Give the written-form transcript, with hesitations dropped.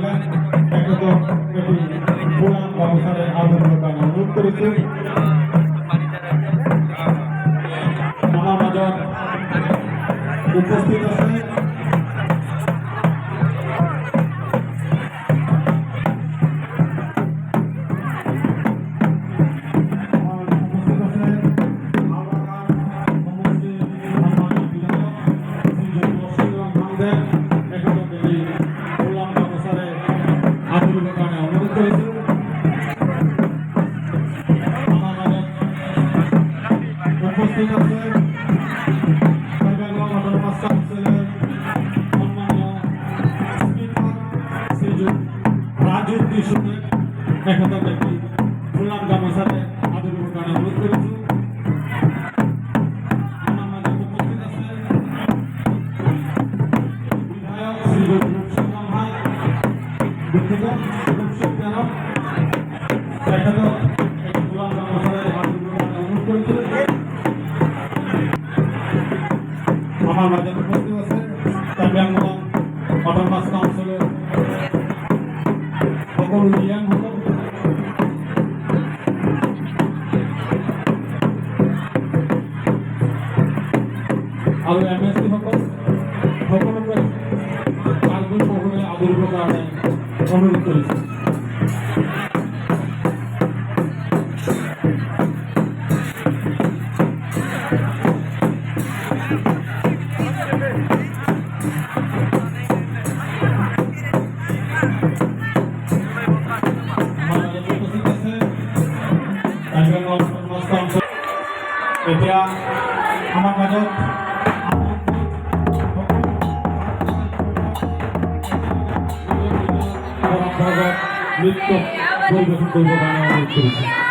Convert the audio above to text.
কৰিলে। তেখেতক এটি ফুলাম গামোচাৰে আদৰিবৰ কাৰণে অনুৰোধ কৰিছোঁ। আমাৰ মাজত উপস্থিত আছে আমাৰ উপস্থিত আছে হাওৰাঘাট সমষ্টিৰ সন্মানীয় বিধায়ক শ্ৰীযুত অশ্বিনী ৰংহাংদেৱ। তেখেতক এটি ফুলাম গামোচাৰে আদৰিবৰ কাৰণে অনুৰোধ কৰিছোঁ। আমাৰ মাজত উপস্থিত আছে কাৰ্বি আংলং অট'নমাছ কাউন্সিলৰ সন্মানীয় স্পীকাৰ শ্ৰীযুত ৰাজু ত্ৰিশুদেৱ। তেখেতক এটি ফুলাম গামোচাৰে আদৰিবৰ কাৰণে অনুৰোধ কৰিছোঁ। আমাৰ মাজত উপস্থিত আছে বিধায়ক শ্ৰীযুত ৰূপসিং ৰংহাং, দুখিত, ৰূপসিং তেৰং। তেখেতক এটি ফুলাম গামোচাৰে আদৰিবৰ কাৰণে অনুৰোধ কৰিছোঁ। আমাৰ মাজত উপস্থিত আছে কাৰ্বি আংলং অট'নমাছ কাউন্সিলৰ সকলো ৰিয়াংসকল আৰু এম এছ চিসকল। সকলোকে কাৰ্বি পহুৰে আদৰিবৰ কাৰণে অনুৰোধ কৰিছোঁ। আমাৰ মাজত উপস্থিত আছে কাৰ্বি আংলং অট'নমাছ কাউন্সিল। এতিয়া আমাৰ মাজত পৰম্পৰাগত নৃত্য পৰিৱেশন কৰিবৰ কাৰণে অনুৰোধ কৰিছোঁ।